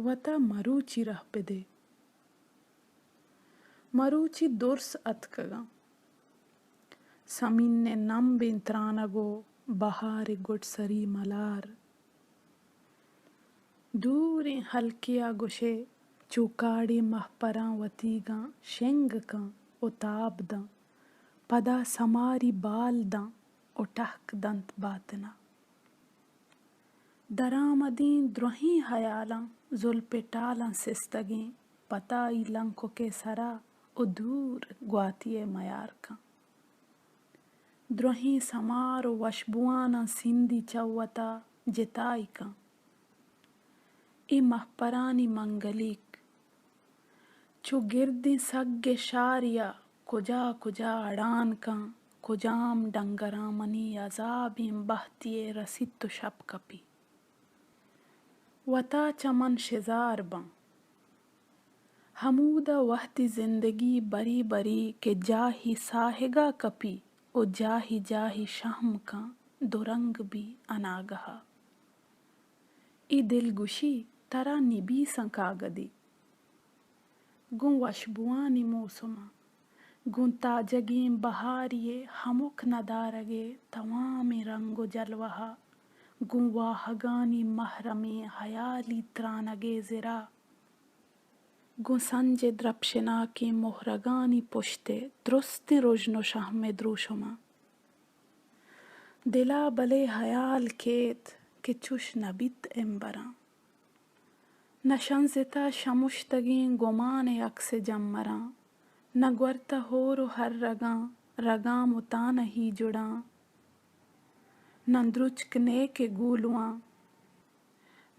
وتا مروچی رہ بدے۔ مروچی درس اتکگاں۔ سمین ءِ نمبیں ترانگ ءُ بہار ءِ گڈسری ملار۔ دوریں ہلکے ءَ گوشئے چوکاڑی مہپراں وتیگاں شنگ کن ءُ تاب داں، پدا سماری بال داں ءُ ٹہک دنت باتن ءَ۔ درآمدیں درہیں ہیالاں زلپ ءِ ٹالاں سستگیں پتائی لنکک ءِ سرا ءُ دور گواتی ءِ میار کن۔ درہیں سمار ءُ وشبواناں سندی چہ وتا جتائی کن۔ اے مہپرانی منگلیک چو گردیں سگ ءِ شاریا کجا کجا اڑان کن، کجام ڈنگراں منی عذابیں بہتی ءِ رسیت ءُ شپ کپی۔ وتا چہ من شزار باں۔ ہمودا وہدی زندگی بری بری کہ جاہی ساہگا کپی ءُ جاہی جاہی شہم کن، درنگ بی اناگہا۔ اے دلگوشی ترا نبیساں کاگدے۔ گوں وشبوانی موسماں، گوں تاجگیں بہاری ءِ ہمک ندارگ ءِ توامیں رنگ ءُ جلوہ ءَ، گوں واہگانی مہرمیں ہیالی ترانگ ءِ زرا، گوں سنج ءِ درپشناکیں مہرگانی پشت ءِ درستیں رژن ءُ شہم ءِ دروشماں۔ دل ءَ بلے ہیال کیت کہ چش نہ بیت امبراں۔ نہ شنزتہ شمشتگیں گمان ءِ عکس ءِ جمراں، نہ گورتہ ہور ءُ ہر رگاں، رگاں متانہی جڑاں۔ نہ درچک نیک ءِ گولواں،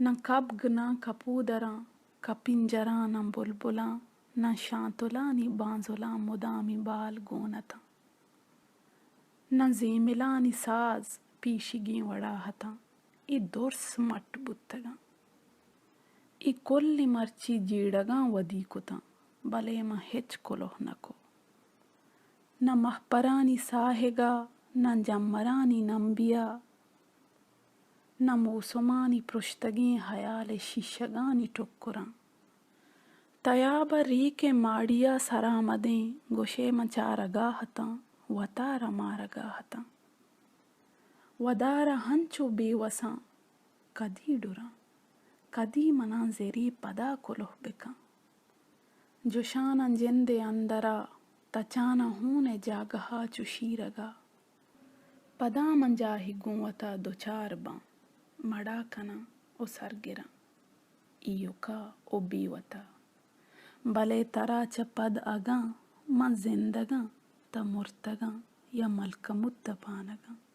نہ کبگ نہ کپودراں، کپنجراں نہ بلبلاں، نہ شانتلانی بانزلاں مدامی بال گون اتاں۔ نہ زیملانی ساز پیشیگیں وڑا اتاں۔ اے درس مٹ بوتگاں۔ اے کل مرچی جیڑگاں ودی کتاں، بلے من ہچ کلوہ نہ کو۔ نہ مہپرانی ساہگا، نہ جمرانی نمبیا، نہ موسمانی پرشتگیں ہیال ءِ شیشگانی ٹکراں۔ تیاب ءَ ریک ءِ ماڑی ءَ سرآمدیں گوشے من چارگا اتاں، وتارا مارگا اتاں۔ ودار ءَ ہنچو بے وساں، کدی ڈراں، کدی مناں زری پدا کلوہ بکن۔ جشاناں جند ءِ اندرا، تچاناں ہون ءِ جاگہا چو شیرگا۔ پدا من جاہے گوں وتا دچار باں، مڑا کناں ءُ سرگراں، ایوکا ءُ بے وتا۔ بلے ترا چہ پد اگاں من زندگاں، تہ مرتگاں یا ملکموت تپانگاں۔